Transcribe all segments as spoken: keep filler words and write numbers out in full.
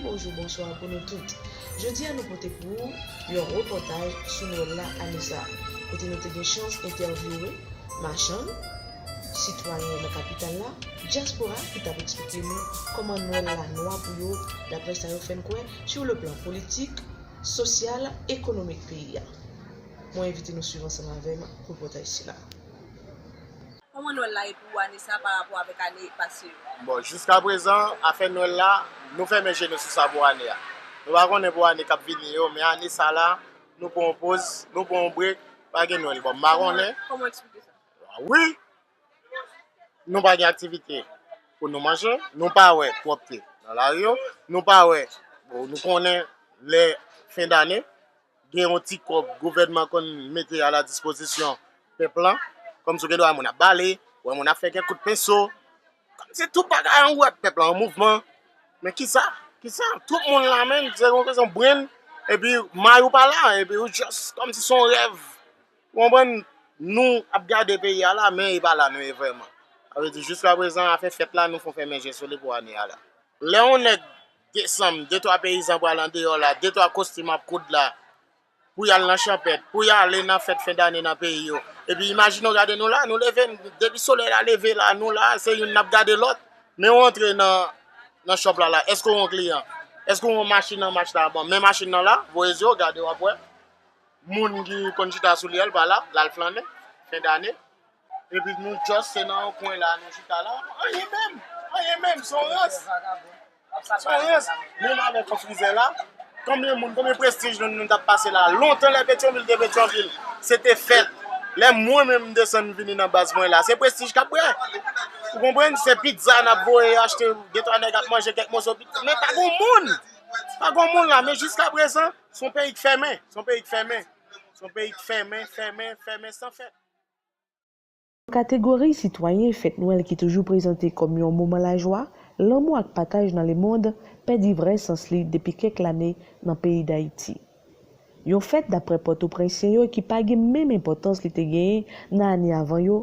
Bonjou, bonswa pou nou tout. Jodi a nou pote pou ou yon repòtaj sou Nwèl la ane sa a, kote nou te gen chans entèvyouwe machann, sitwayen nan kapital la, dyaspora ki t ap eksplike nou kòman Nwèl la nwa pou yo, daprè sa yo fè n kwè, sur le plan politik, sosyal, ekonomik peyi a. Mwen envite nou swiv ansanm avè m repòtaj sila. Kòman Nwèl la ye pou ou ane sa a pa rapò avèk ane pase yo? Bon, jiskaprezan, afè Nwèl la, nou fèmen je nou sou sa pou ane a. Nou pa konnen pou ane k ap vini yo, men ane sa la, nou pran yon poz, nou pran yon brek, pa gen Nwèl. Bon, m pa konnen. Kòman eksplike sa? Wi! Nou pa gen aktivite pou nou manje, nou pa wè pwòpte nan lari yo, nou pa wè, bon, nou konnen lè fen dane, gen yon ti kòb gouvènman konn mete a la dispozisyon pèp lan, kòmsi w gen dwa wè moun ap bale, wè moun ap fè kèk kout penso, kòmsi tout bagay an wè pèp lan an mouvman. Men kisa? Kisa? Tout moun la menm, se yon kesyon brenn, epi may ou pa la, epi ou just kòmsi se yon rèv. Ou konprann? Nou ap gade peyi a la, men e pa la nou ye vrèman. Sa vle di, jiskaprezan, afè fèt la, nou fon fèmen je sou li pou ane a la. Lè yon nèg desanm, de twa peyizan pral andeyò la, de twa kostim ap koud la, pou y al nan chanpèt, pou y ale nan fèt fen dane nan peyi yo. Epi imajine w gade nou la, nou leve, depi solèy la leve la, nou la, se youn n ap gade lòt. Men w antre nan, nan chòp la la, èske w yon kliyan? Èske w yon machin nan mach la? Bon, men machin nan la, voye zye w gade w ap wè. Moun ki konn chita sou li a, l pa la, l al flannen, fen dane. Epi nou just se nan yon kwen la, nou chita la. Anyen menm, anyen menm, se yon rans. Se yon rans. Menm avèk yon frizè la, konbyen moun, konbyen prestij nou, nou t ap pase la. Lontan lè Petyonvil te Petyonvil, se te fèt. Lè mwen menm m desann vini nan baz mwen la, se prestij k ap bwè. Ou konprann? Se pizza n ap voye achte, gen twa nèg ap manje kèk moso pizza. Men pa gon moun! Pa gon moun la, men jiskaprezan, se yon peyi k fèmen. Se yon peyi k fèmen. Se yon peyi k fèmen, fèmen, fèmen san fèt. Pou kategori sitwayen, fèt Nwèl ki toujou prezante kòm yon moman lajwa, lanmou ak pataj nan lemonn pèdi vrè sans li depi kèk lane nan peyi Dayiti. Yon fèt, daprè Pòtoprensyen yo, ki pa gen menm enpòtans li te genyen nan ane avan yo,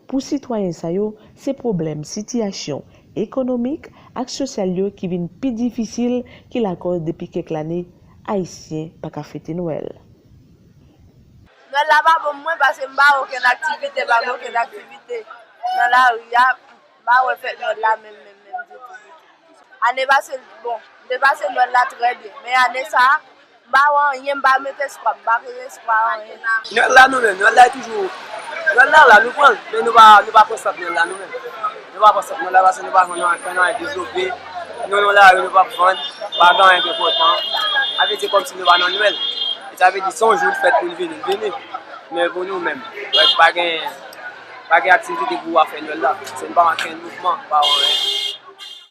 pou sitwayen sa yo, se pwoblèm sitiyasyon ekonomik ak sosyal yo ki vin pi difisil ki lakòz depi kèk lane, Ayisyen pa ka fete Nwèl. Nwèl la pa bon pou mwen paske m pa wè okenn aktivite, pa gen okenn aktivite nan lari a, m pa wè fèt Nwèl la menm, menm, menm ditou, ditou. Ane pase, bon, m te pase Nwèl la trè byen, men ane sa a, m pa wè anyen, m pa met espwa, m pa gen espwa anyen. Nwèl la nou menm, Nwèl la toujou, Nwèl la la, nou pran l, men nou pa, nou pa pran sant Nwèl la nou menm. Nou pa pran sant Nwèl la paske nou pa jwenn anyen, fè anyen devlope, nou nan lari, nou p ap vann, pa gen anyen k enpòtan. Sa vle di kòmsi nou pa nan Nwèl. E sa vle di se yon jou l fèt pou l vini, l vini. Men pou nou menm, pa gen, pa gen aktivite pou w ap fè Nwèl la. Se pa ankenn mouvman, pa anyen.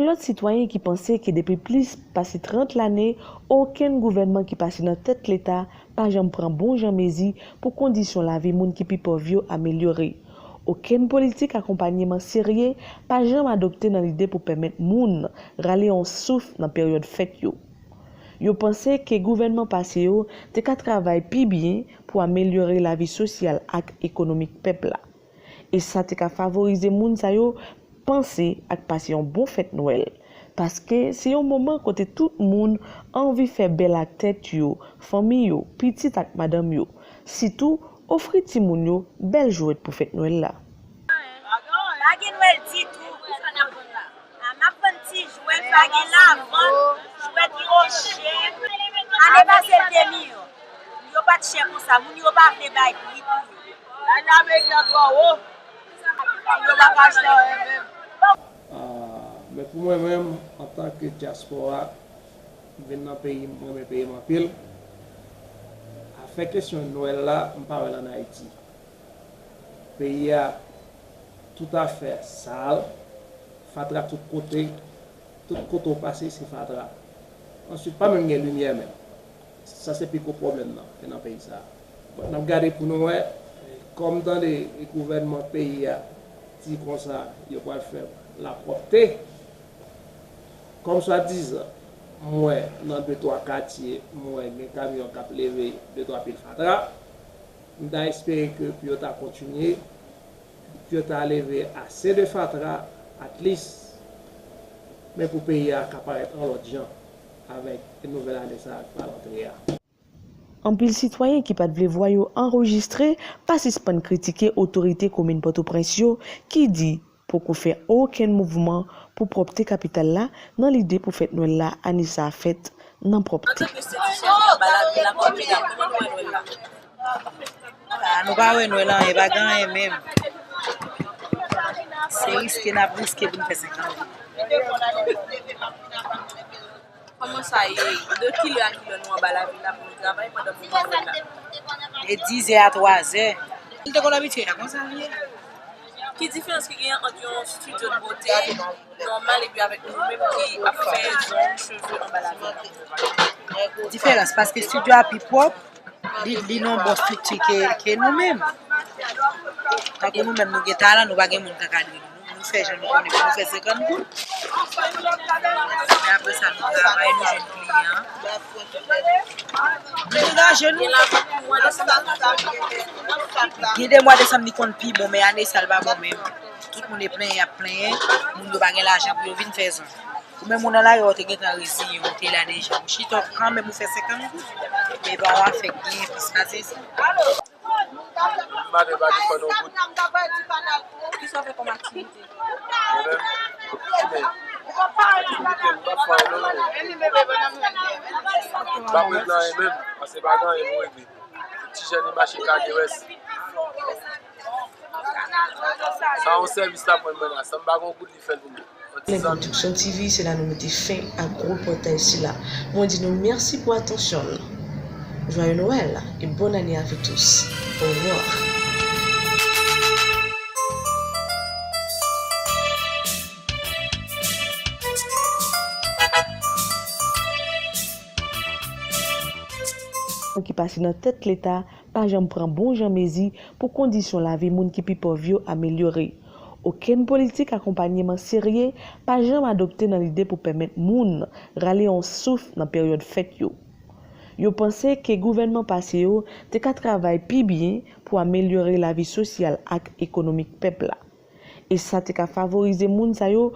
Lòt sitwayen ki panse ke depi plis pase trant lane, okenn gouvènman ki pase nan tèt Leta pa janm pran bon jan mezi pou kondisyon lavi moun ki pi pòv yo amelyore. Okenn politik akonpanyeman serye pa janm adopte nan lide pou pèmèt moun rale yon souf nan peryòd fèt yo. Yo panse ke gouvènman pase yo te ka travay pi byen pou amelyore lavi sosyal ak ekonomik pèp la. E sa te ka favorize moun sa yo panse ak pase yon bon fèt Nwèl. Paske se yon moman kote tout moun anvi fè bèl ak tèt yo, fanmi yo, pitit ak madanm yo. Sitou, ofri timoun yo bèl jwèt pou fèt Nwèl la. Pa gen Nwèl ditou. A, n ap vann ti jwèt, pa gen lavann, jwèt yo chè. Ane pase l te miyò. Yo pa t chè konsa, moun yo pa vle bay pri pou yo. Lane ameriken an twò wo. Moun yo pa ka achte anyen menm. Ah, men pou mwen menm, antanke dyaspora, m vin nan peyi m, m renmen peyi m anpil. Afè kesyon Nwèl la, m pa wè l ann Ayiti. Peyi a toutafè sal, fatra tout kote, tout kote w pase se fatra. Answit, pa menm gen limyè menm. Sa se pi gwo pwoblèm nan, nan peyi sa a. Bon, n ap gade pou nou wè, kòm tande gouvènman peyi a di konsa yo pral fè lapwòpte. Kòm swadizan, m wè nan de twa katye, m wè gen kamyon k ap leve de twa pil fatra. M ta espere ke pou yo ta kontinye, pou yo ta leve ase de fatra, at least, men pou peyi a ka parèt yon lòt jan. avèk nouvèl ane sa a k pral antre a. Anpil sitwayen ki pa t vle vwa yo anrejistre pa sispann kritike otorite komin Pòtoprens yo ki di poko fè okenn mouvman pou pwòpte kapital la nan lide pou fèt Nwèl la ane sa a fèt nan pwòpte. Antanke Sentijèn, anba lavil la, kòm medam, kòman nou wè Nwèl la? Ah, nou pa wè Nwèl anyen, pa gen anyen menm. Se riske n ap riske pou n fè senk an. Kòman sa ye? De kilè a kilè nou anba lavil la pou nou travay pandan moman Nwèl la? De dizè a twazè. Nou te konn abitye la, konsa l ye. Ki diferans ki genyen ant yon estidyo de bote nòmal epi avèk nou menm ki ap fè zong, cheve anba lavil la? Diferans, paske estidyo a pi pwòp, li, li nan yon bon estrikti ke, ke nou menm. Tankou nou menm, nou gen talan, nou pa gen moun k ankadre nou. Nou, nou fè jan nou konnen, nou fè senkant goud. Men apre sa, nou travay, nou jwenn kliyan. Nou degaje nou. Gen de mwa desanm, li konn pi bon, men ane sa, l pa bon menm. Tout moun e plenyen, y ap plenyen. Moun yo pa gen lajan pou yo vin fè zong. Ou menm ou nan lari a, ou te gentan reziyen, ou te la deja. Ou chita kanmenm, ou fè senkant goud. Men pa yon afè k gen plis pase sa. Maten pa defann yon goud. Kisa w fè kòm aktivite? Mwen menm, mwen, aktivite m pa fè anyen, non. M pa regle anyen menm, paske pa gen anyen pou regle. Ti jèn li mache kage wès. Sa yon sèvis l ap rann mwen la, san m pa gen yon goud li fè l pou mwen. Yon ti zanmi. Production T V, se la nou mete fen ak gwo repòtaj sila. Mwen di nou mèsi pou atansyon nou. Joyeux Noël et bonne année à vous tous. Au revoir. Ki pase nan tèt Leta pa janm pran bon jan mezi pou kondisyon lavi moun ki pi pòv yo amelyore. Okenn politik akonpanyeman serye pa janm adopte nan lide pou pèmèt moun rale yon souf nan peryòd fèt yo. Yo panse ke gouvènman pase yo te ka travay pi byen pou amelyore lavi sosyal ak ekonomik pèp la. E sa te ka favorize moun sa yo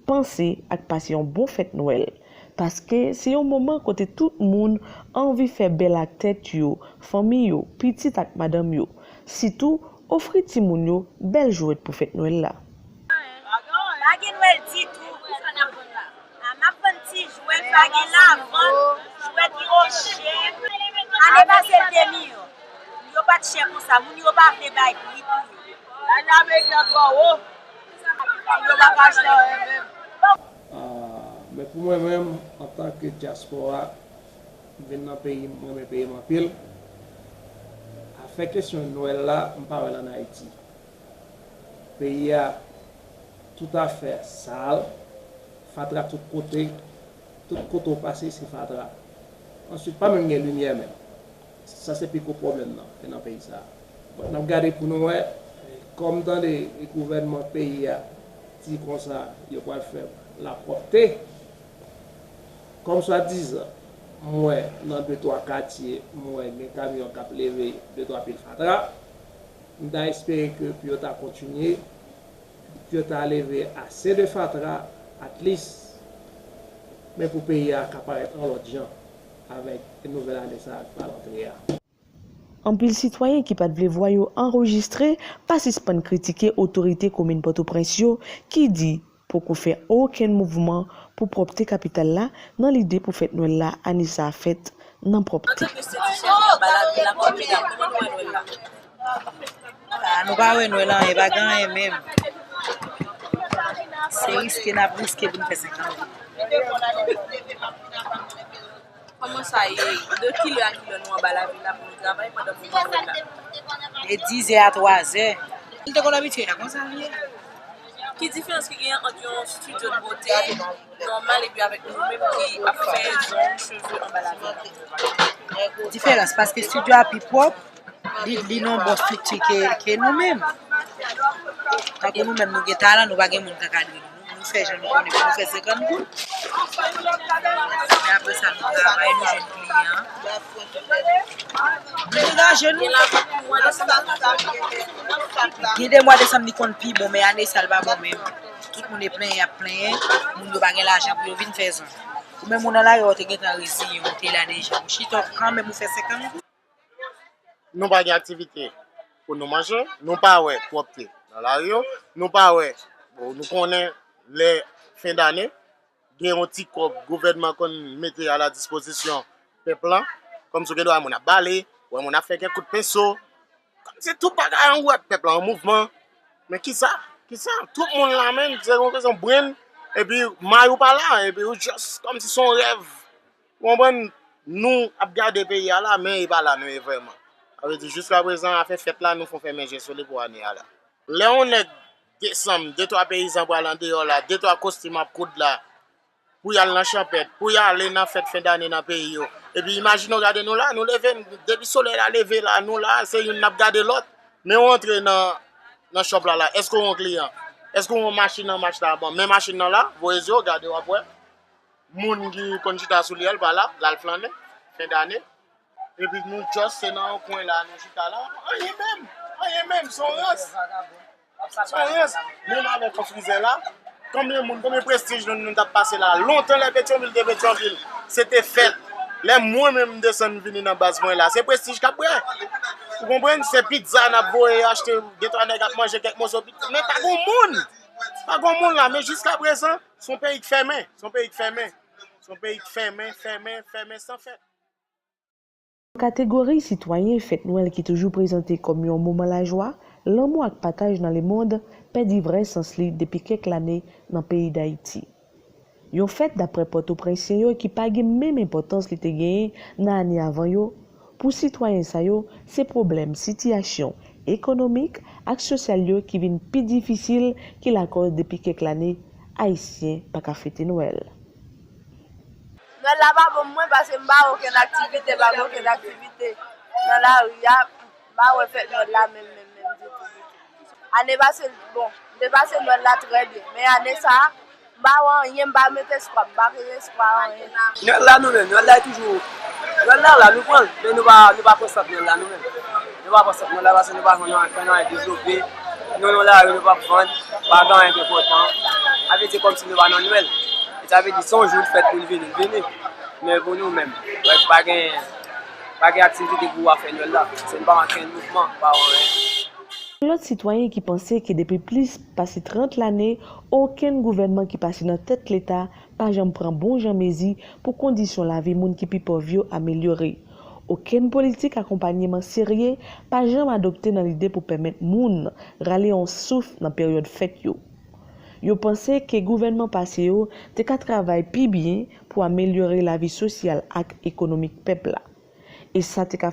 panse ak pase yon bon fèt Nwèl. Paske se yon moman kote tout moun anvi fè bèl ak tèt yo, fanmi yo, pitit ak madanm yo. Sitou, ofri timoun yo bèl jwèt pou fèt Nwèl la. Pa gen Nwèl ditou. A, m ap vann ti jwèt, pa gen lavann, jwèt yo chè. Ane pase l te miyò. Yo pa t chè konsa, moun yo pa vle bay pri pou yo. Ane ameriken an twò wo. Moun yo pa ka achte anyen menm. Ah, men pou mwen menm, antanke dyaspora, m vin nan peyi m, m renmen peyi m anpil. Afè kesyon Nwèl la, m pa wè l ann Ayiti. Peyi a toutafè sal, fatra tout kote, tout kote w pase se fatra. Answit, pa menm gen limyè menm. Sa se pi gwo pwoblèm nan, nan peyi sa a. Bon, n ap gade pou nou wè, kòm tande gouvènman peyi a di konsa yo pral fè lapwòpte. Kòm swadizan, m wè nan de twa katye, m wè gen kamyon k ap leve de twa pil fatra. M ta espere ke pou yo ta kontinye, pou yo ta leve ase de fatra, at least, men pou peyi a ka parèt yon lòt jan avèk nouvèl ane sa a k pral antre a. Anpil sitwayen ki pa t vle vwa yo anrejistre pa sispann kritike otorite komin Pòtoprens yo ki di poko fè okenn mouvman pou pwòpte kapital la nan lide pou fèt Nwèl la ane sa a fèt nan pwòpte. Antanke Sentijèn, anba lavil la, kòm medam, kòman nou wè Nwèl la? Ah, nou pa wè Nwèl anyen, pa gen anyen menm. Se riske n ap riske pou n fè senk an. Kòman sa ye? De kilè a kilè nou anba lavil la pou nou travay pandan moman Nwèl la? De dizè a twazè. Nou te konn abitye la, konsa l ye. Ki diferans ki genyen ant yon estidyo de bote nòmal epi avèk nou menm ki ap fè zong, cheve anba lavil la? Diferans, paske estidyo a pi pwòp, li, li nan yon bon estrikti ke, ke nou menm. Tankou nou menm, nou gen talan, nou pa gen moun k ankadre nou. Nou, nou fè jan nou konnen, nou fè senkant goud. Men apre sa, nou travay, nou jwenn kliyan. Nou degaje nou. Gen de mwa desanm, li konn pi bon, men ane sa, l pa bon menm. Tout moun e plenyen, y ap plenyen. Moun yo pa gen lajan pou yo vin fè zong. Men moun nan lari a, ou te gentan reziyen, ou te la deja. Ou chita, ou kanmenm, ou fè senkant goud. Nou pa gen aktivite pou nou manje, nou pa wè pwòpte nan lari yo, nou pa wè, bon, nou konnen lè fen dane, gen yon ti kòb gouvènman konn mete a la dispozisyon pèp lan, kòmsi w gen dwa wè moun ap bale, wè moun ap fè kèk kout penso, kòmsi tout bagay an wòt, pèp lan an mouvman. Men kisa? Kisa? Tout moun la menm, se yon kesyon brenn, epi may ou pa la, epi ou just kòmsi se yon rèv. Ou konprann? Nou ap gade peyi a la, men e pa la nou ye vrèman. Sa vle di, jiska prezan, afè fèt la, nou fon fèmen je sou li pou ane a la. Lè yon nèg desanm, de twa peyizan pral andeyò la, de twa kostim ap koud la, pou y al nan chanpèt, pou y ale nan fèt fen dane nan peyi yo. Epi imajine w gade nou la, nou leve, depi solèy la leve la, nou la, se youn n ap gade lòt. Men w antre nan, nan chòp la la, èske w yon kliyan? Èske w yon machin nan mach la? Bon, men machin nan la, voye zye w gade w ap wè. Moun ki konn chita sou li a, l pa la, l al flannen, fen dane. Epi nou just se nan yon kwen la, nou chita la. Anyen menm, anyen menm, se yon rans. Se yon rans. Menm avèk yon frizè la, konbyen moun, konbyen prestij nou, nou t ap pase la. Lontan lè Petyonvil te Petyonvil, se te fèt. Lè mwen menm m desann vini nan baz mwen la, se prestij k ap bwè. Ou konprann? Se pizza n ap voye achte, gen twa nèg ap manje kèk moso pizza. Men pa gon moun! Pa gon moun la, men jiska prezan, se yon peyi k fèmen. Se yon peyi k fèmen. Se yon peyi k fèmen, fèmen, fèmen san fèt. Kategori sitwayen fèt Nwèl ki toujou prezante kòm yon moman lajwa, lanmou ak pataj nan lemonn pèdi vrè sans li depi kèk lane nan peyi Dayiti. Yon fèt daprè Pòtoprensyen yo ki pa gen menm enpòtans li te genyen nan ane avan yo, pou sitwayen sa yo se pwoblèm sitiyasyon ekonomik ak sosyal yo ki vin pi difisil ki lakòz depi kèk lane Ayisyen pa ka fete Nwèl. Nwèl la pa bon pou mwen paske m pa wè okenn aktivite, pa gen okenn aktivite nan lari a, m pa wè fèt Nwèl la menm, menm, menm ditou, ditou. Ane pase, bon, m te pase Nwèl la trè byen, men ane sa a, m pa wè anyen, m pa met espwa, m pa gen espwa anyen. Nwèl la nou menm, Nwèl la toujou, Nwèl la la, nou pran l, men nou pa, nou pa pran sant Nwèl la nou menm. Nou pa pran sant Nwèl la paske nou pa jwenn anyen, anyen devlope. Nou nan lari, nou p ap vann, pa gen anyen ki enpòtan. Sa vle di kòmsi nou pa nan Nwèl. E sa vle di se yon jou l fèt pou l vini, l vini. Men pou nou menm, wè, pa gen, pa gen aktivite pou w ap fè Nwèl la. Se n pa ankenn mouvman, pa anyen. Lòt sitwayen ki panse ke depi plis pase trant lane, okenn gouvènman ki pase nan tèt Leta pa janm pran bon jan mezi pou kondisyon lavi moun ki pi pòv yo amelyore. Okenn politik akonpanyeman serye pa janm adopte nan lide pou pèmèt moun rale yon souf nan peryòd fèt yo. Yo panse ke gouvènman pase yo te ka travay pi byen pou amelyore lavi sosyal ak ekonomik pèp la. E sa te ka